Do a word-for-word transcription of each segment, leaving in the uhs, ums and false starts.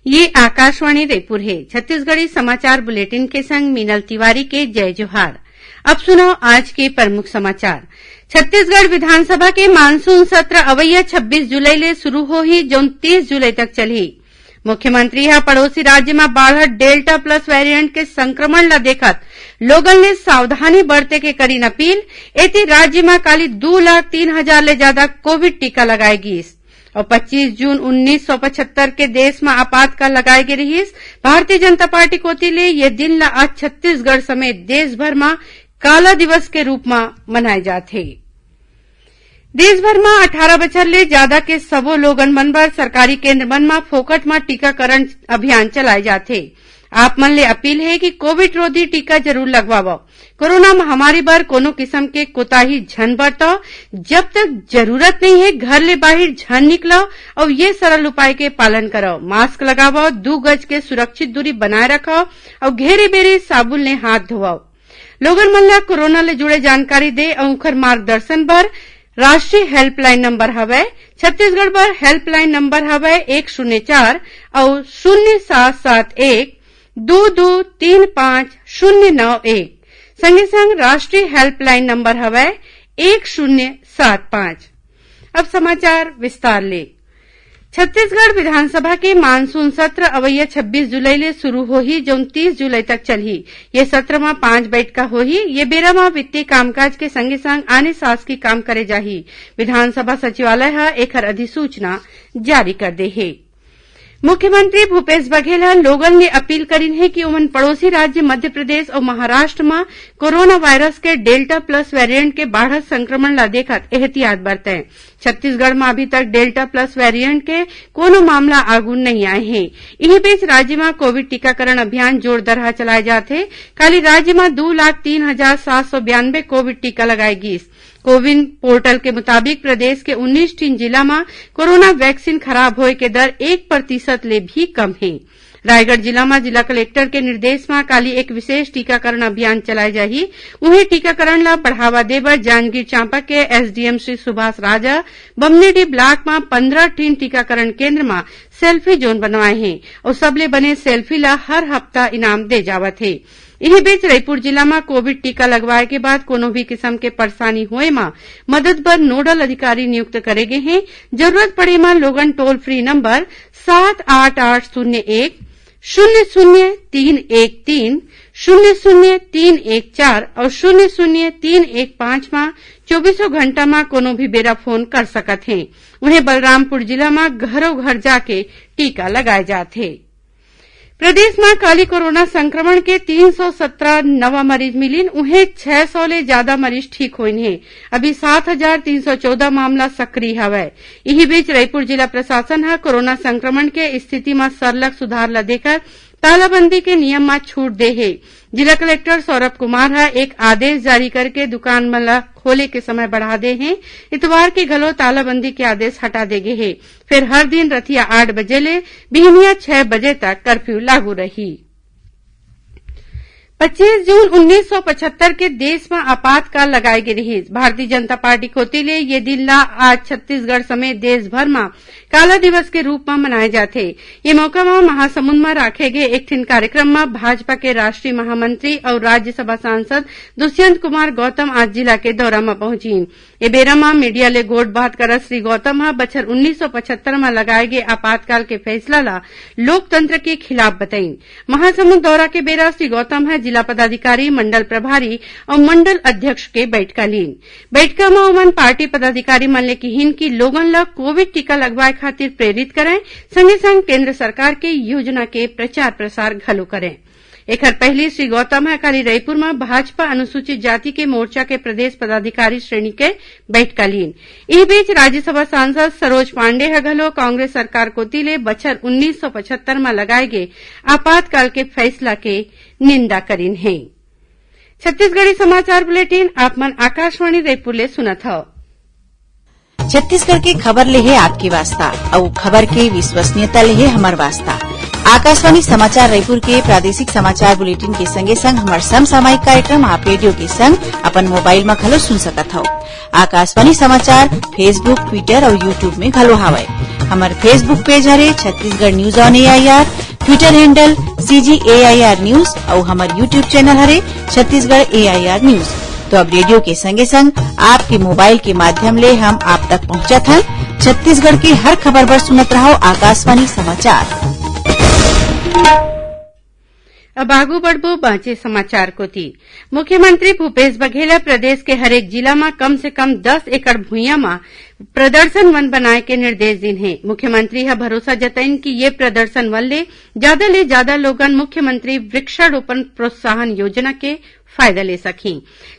ये आकाशवाणी रायपुर हे। छत्तीसगढ़ी समाचार बुलेटिन के संग मीनल तिवारी के जय जोहार। अब सुनव आज के प्रमुख समाचार। छत्तीसगढ़ विधानसभा के मानसून सत्र अवइया छब्बीस जुलाई ले शुरू होही, जउन तीस जुलाई तक चलही। मुख्यमंत्री ह पड़ोसी राज्य म बाढ़त डेल्टा प्लस वेरिएंट के संक्रमण ल देखत लोगन ले सावधानी बरते के करिन अपील। एती राज्य म काली दू लाख तीन हजार ले जादा कोविड टीका लगाए गीस। अउ पच्चीस जून उन्नीस सौ पचहत्तर के देश म आपातकाल लगाए गे रिहिस। भारतीय जनता पार्टी कोति ले ये दिन ल आज छत्तीसगढ़ समेत देश भर म काला दिवस के रूप म मनाए जाथे। देश भर म अठारह बछर ले जादा के सबो लोगन मन बर सरकारी केंद्र मन म फोकट म टीकाकरण अभियान चलाए जाथे। आप मन ले अपील हे कि कोविड रोधी टीका जरूर लगवावव। कोरोना महामारी बर कोनो किसम के कोताही झन बरतव। जब तक जरूरत नइ हे, घर ले बाहिर झन निकलव अउ ये सरल उपाय के पालन करव। मास्क लगावव, दू गज के सुरक्षित दूरी बनाए रखव अउ घेरे-बेरे साबुन ले हाथ धोवव। लोगन मन ल कोरोना ले जुड़े जानकारी दे अउ उखर मार्गदर्शन बर राष्ट्रीय हेल्पलाइन नंबर हवय, छत्तीसगढ़ बर हेल्पलाइन नंबर हवय एक शून्य चार अउ शून्य सात सात एक दू दू तीन पाँच शून्य नौ एक। संगे संग राष्ट्रीय हेल्पलाइन नंबर हवय एक शून्य सात पाँच। अब समाचार विस्तार ले। छत्तीसगढ़ विधानसभा के मानसून सत्र अवइया छब्बीस जुलाई ले शुरू होही, जउन तीस जुलाई तक चलही। ये सत्र म पांच बैठका होही। ये बेरा म वित्तीय कामकाज के संगे संग आने शासकीय काम करे जाही। विधानसभा सचिवालय ह एखर अधिसूचना जारी कर दे हे। मुख्यमंत्री भूपेश बघेल ह लोगन ले अपील करिन हे कि ओमन पड़ोसी राज्य मध्य प्रदेश अउ महाराष्ट्र म कोरोना वायरस के डेल्टा प्लस वेरिएंट के बाढ़त संक्रमण ल देखत एहतियात बरतें। छत्तीसगढ़ म अभी तक डेल्टा प्लस वेरिएंट के कोनो मामला आगू नइ आए हे। इही बीच राज्य म कोविड टीकाकरण अभियान जोरदरहा चलाए जात हे। काली राज्य म दू लाख तीन हजार सात सौ बयानबे कोविड टीका लगाए गीस। कोविन पोर्टल के मुताबिक प्रदेश के उन्नीस ठिन जिला म कोरोना वैक्सीन खराब होए के दर एक प्रतिशत ले भी कम हे। रायगढ़ जिला म जिला कलेक्टर के निर्देश म काली एक विशेष टीकाकरण अभियान चलाए जाही। उहें, टीकाकरण ल बढ़ावा दे बर जांजगीर चांपा के एसडीएम श्री सुभाष राजा बमनेडी ब्लॉक म पंद्रह ठिन टीकाकरण केंद्र म सेल्फी जोन बनवाए हे अउ सबले बने सेल्फी ल हर हफ्ता इनाम दे जावत हे। इही बीच, रईपुर जिला म कोविड टीका लगवाए के बाद कोनो भी किसम के परेशानी होए म मदद बर नोडल अधिकारी नियुक्त करे गे हे। जरूरत पड़े म लोगन टोल फ्री नंबर सात आठ आठ शून्य एक शून्य शून्य तीन एक तीन, शून्य शून्य तीन एक चार अउ शून्य शून्य तीन एक पाँच म चौबीसों घंटा म कोनो भी बेरा फोन कर सकत हे। उहें, बलरामपुर जिला म घरो घर जाके टीका लगाए जात हे। प्रदेश म काली कोरोना संक्रमण के तीन सौ सत्रह नवा मरीज मिलिन, उहें, छह सौ ले जादा मरीज ठीक होइन हे। अभी सात हजार तीन सौ चौदह मामला सक्रिय हवय। इही बीच, रईपुर जिला प्रशासन ह कोरोना संक्रमण के स्थिति म सरलग सुधार ल देकर तालाबंदी के नियम म छूट दे हे। जिला कलेक्टर सौरभ कुमार ह एक आदेश जारी करके दुकान मन ल खोले के समय बढ़ा दे हे। इतवार के घलो तालाबंदी के आदेश हटा दे गे हे। फेर हर दिन रथिया आठ बजे ले बिहनिया छह बजे तक कर्फ्यू लागू रही। पच्चीस जून उन्नीस सौ पचहत्तर के देश म आपातकाल लगाए गे रिहिस। भारतीय जनता पार्टी कोति ले ये दिन ला आज छत्तीसगढ़ समेत देश भर म काला दिवस के रूप म मनाए जाथे। ये मौका म महासमुंद म राखे गे एक ठिन कार्यक्रम म भाजपा के राष्ट्रीय महामंत्री अउ राज्यसभा सांसद दुष्यंत कुमार गौतम आज जिला के दौरा म पहुंचिन। ए बेरा म मीडिया ले गोठ बात करत श्री गौतम ह बछर उन्नीस सौ पचहत्तर म लगाए गे आपातकाल के फैसला ल लोकतंत्र के खिलाफ बताइन। महासमुंद दौरा के बेरा श्री गौतम ह जिला पदाधिकारी, मंडल प्रभारी अउ मंडल अध्यक्ष के बैठका लीन। बैठका म ओमन पार्टी पदाधिकारी मन ले किहिन कि लोगन ल कोविड टीका लगवाए खातिर प्रेरित करंय, संगे संग केंद्र सरकार के योजना के प्रचार प्रसार घलो करंय। एखर पहिली श्री गौतम ह काली रईपुर म भाजपा अनुसूचित जाति के मोर्चा के प्रदेश पदाधिकारी श्रेणी के बैठका लीन। इही बीच राज्यसभा सांसद सरोज पांडे ह घलो कांग्रेस सरकार कोति ले बछर उन्नीस सौ पचहत्तर म लगाए गे आपातकाल के फैसला के निंदा करिन हे। छत्तीसगढ़ी समाचार बुलेटिन आप मन आकाशवाणी रईपुर ले सुनत हव। छत्तीसगढ़ के खबर ले हे आपके वास्ता, अउ खबर के विश्वसनीयता ले हे हमर वास्ता। आकाशवाणी समाचार रईपुर के प्रादेशिक समाचार बुलेटिन के संगे संग हमर समसामयिक कार्यक्रम आप रेडियो के संग अपन मोबाइल म घलो सुन सकत हव। आकाशवाणी समाचार Facebook, Twitter अउ YouTube में घलो हावय। हमर Facebook page हरे Chhattisgarh news on A I R, Twitter handle C G A I R news अउ हमर YouTube channel हरे Chhattisgarh A I R news। तो अब रेडियो के संगे संग आपके मोबाइल के माध्यम ले हम आप तक पहुंचत हन। छत्तीसगढ़ के हर खबर बर सुनत रहव आकाशवाणी समाचार। अब आगू बढ़बो बांचे समाचार कोति। मुख्यमंत्री भूपेश बघेल ह प्रदेश के हरेक जिला म कम से कम दस एकड़ भुइयां म प्रदर्शन वन बनाए के निर्देश दीन हे। मुख्यमंत्री ह भरोसा जतइन कि ये प्रदर्शन वन ले जादा ले जादा लोगन मुख्यमंत्री वृक्षारोपण प्रोत्साहन योजना के फायदा ले सकही।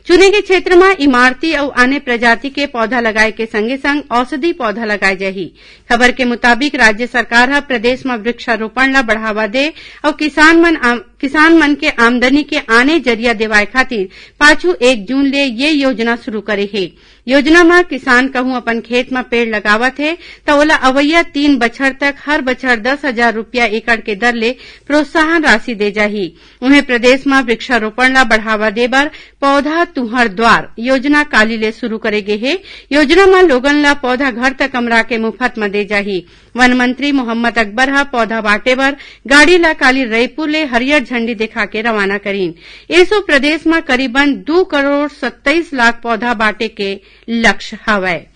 चुने के क्षेत्र म इमारती अउ आने प्रजाति के पौधा लगाए के संगे संग औषधि पौधा लगाए जाही। खबर के मुताबिक, राज्य सरकार ह प्रदेश म वृक्षारोपण ल बढ़ावा दे अउ किसान मन आम-, किसान मन के आमदनी के आने जरिया देवाए खातिर पाछू एक जून ले ये योजना शुरू करे हे। योजना म किसान कहूं अपन खेत म पेड़ लगावत हे, त ओला अवइया तीन बछर तक हर बछर दस हजार रुपया एकड़ के दर ले प्रोत्साहन राशि दे जाही। उहें, प्रदेश म वृक्षारोपण ल बढ़ावा दे बर पौधा तुंहर द्वार योजना काली ले शुरू करे गे हे। योजना म लोगन ल पौधा घर तक अमरा के मुफ्त म दे जाही। वन मंत्री मोहम्मद अकबर ह पौधा बांटे बर गाड़ी ल काली रईपुर ले हरियर झंडी दिखा के रवाना करीन। एसो प्रदेश म करीबन दू करोड़ सत्ताईस लाख पौधा बांटे के लक्ष्य हवय।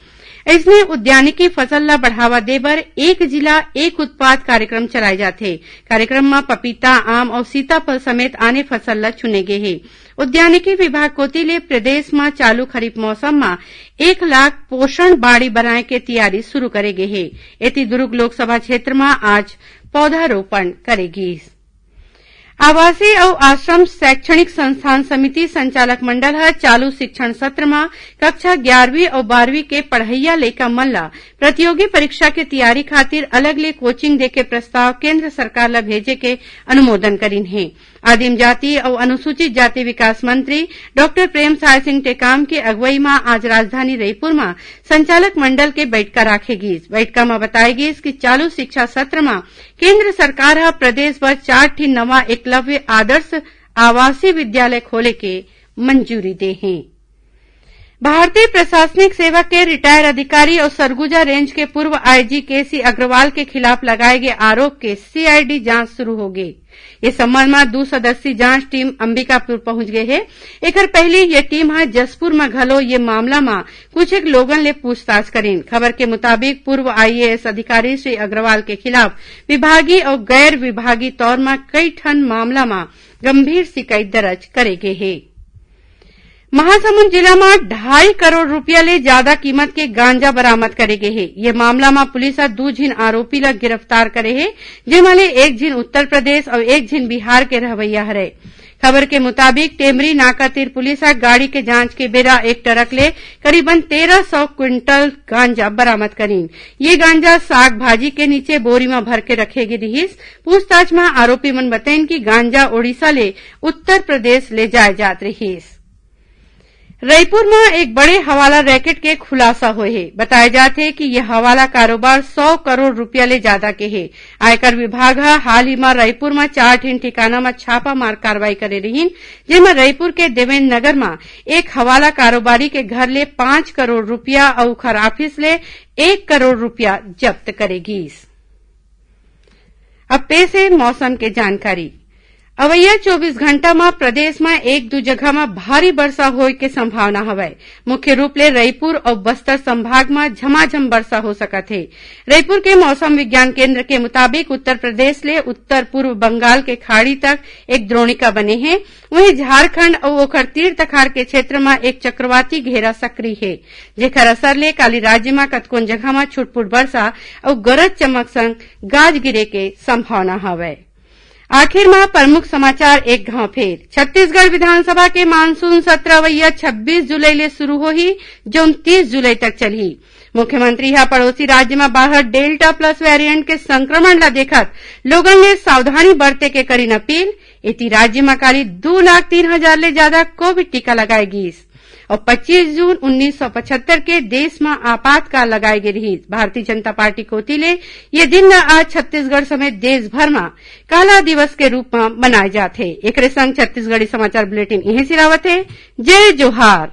अइसने उद्यानिकी फसल ल बढ़ावा दे बर एक जिला एक उत्पाद कार्यक्रम चलाए जाथे। कार्यक्रम म पपीता, आम अउ सीताफल समेत आने फसल ल चुने गे हे। उद्यानिकी विभाग कोति ले प्रदेश म चालू खरीफ मौसम म एक लाख पोषण बाड़ी बनाए के तियारी शुरू करे गे हे। एती दुर्ग लोकसभा क्षेत्र म आज पौधारोपण करे गीस। आवासीय अउ आश्रम शैक्षणिक संस्थान समिति संचालक मंडल ह चालू शिक्षण सत्र म कक्षा ग्यारहवीं अउ बारहवीं के पढ़इया लइका मन ल प्रतियोगी परीक्षा के तियारी खातिर अलग ले कोचिंग देके प्रस्ताव केंद्र सरकार ल भेजे के अनुमोदन करीन हे। आदिम जाति अउ अनुसूचित जाति विकास मंत्री डॉक्टर प्रेमसाय सिंह टेकाम के अगुवई म आज राजधानी रईपुर म संचालक मंडल के बइठका राखे गीस। बइठका म बताय गीस कि चालू शिक्षा सत्र म केंद्र सरकार ह प्रदेश बर चार ठिन नवा एकलव्य आदर्श आवासीय विद्यालय खोले के मंजूरी दे हे। भारतीय प्रशासनिक सेवा के रिटायर अधिकारी अउ सरगुजा रेंज के पूर्व आईजी केसी अग्रवाल के खिलाफ लगाए गे आरोप के सीआईडी जांच शुरू हो गे। ये संबंध म दू सदस्यीय जांच टीम अंबिकापुर पहुंच गे हे। एकर पहिली ये टीम ह जशपुर म घलो ये मामला म कुछ एक लोगन ले पूछताछ करीन। खबर के मुताबिक, पूर्व आईएएस अधिकारी श्री अग्रवाल के खिलाफ विभागीय अउ गैर विभागीय तौर म कई ठन मामला म गंभीर शिकायत दर्ज करे गे हे। महासमुंद जिला म ढाई करोड़ रुपया ले जादा कीमत के गांजा बरामद करे गे हे। ये मामला म पुलिस ह दू झिन आरोपी ल गिरफ्तार करे हे, जेमा ले एक झिन उत्तर प्रदेश अउ एक झिन बिहार के रहवइया हरय। खबर के मुताबिक, टेमरी नाका तीर पुलिस ह गाड़ी के जांच के बेरा एक ट्रक ले करीबन तेरह सौ क्विंटल गांजा बरामद करीन। ये गांजा साग भाजी के नीचे बोरी म भर के रखे गे रिहिस। पूछताछ म आरोपी मन बतइन कि गांजा ओडिशा ले उत्तर प्रदेश ले जाए जात रिहिस। रईपुर म एक बड़े हवाला रैकेट के खुलासा होए हे। बताए जात हे कि ये हवाला कारोबार सौ करोड़ रुपया ले जादा के हे। आयकर विभाग ह हाल ही म रईपुर म चार ठिन ठिकाना म छापामार कार्रवाई करे रिहिन, जेमा रईपुर के देवेंद्र नगर म एक हवाला कारोबारी के घर ले पांच करोड़ रुपया अउ ओखर ऑफिस ले एक करोड़ रुपया जब्त करे गीस। अब पेश हे मौसम के जानकारी। अवइया चौबीस घंटा म प्रदेश म एक दू जगह म भारी बरसा होए के संभावना हवय। मुख्य रूप ले रईपुर अउ बस्तर संभाग म झमाझम बरसा हो सकत हे। रईपुर के मौसम विज्ञान केंद्र के मुताबिक, उत्तर प्रदेश ले उत्तर पूर्व बंगाल के खाड़ी तक एक द्रोणिका बने हे। वहीं झारखंड अउ ओखर तीर तखार के क्षेत्र म एक चक्रवाती घेरा सक्रिय हे, जेखर असर ले काली राज्य म कतकोन जगह म छुटपुट बरसा अउ गरज चमक संग गाज गिरे के संभावना हवय। आखिर म प्रमुख समाचार एक घांव फेर। छत्तीसगढ़ विधानसभा के मानसून सत्र अवइया छब्बीस जुलाई ले शुरू होही, जउन तीस जुलाई तक चलही। मुख्यमंत्री ह पड़ोसी राज्य म बाढ़त डेल्टा प्लस वेरिएंट के संक्रमण ल देखत लोगन ले सावधानी बरते के करीन अपील। एती राज्य म काली दू लाख तीन हजार ले जादा कोविड टीका लगाए गीस। अउ पच्चीस जून उन्नीस सौ पचहत्तर के देश म आपातकाल लगाए गे रिहिस। भारतीय जनता पार्टी कोति ले ये दिन ल आज छत्तीसगढ़ समेत देश भर म काला दिवस के रूप म मनाए जात हे। एकरे संग छत्तीसगढ़ी समाचार बुलेटिन इहें सिरावत हे। जय जोहार।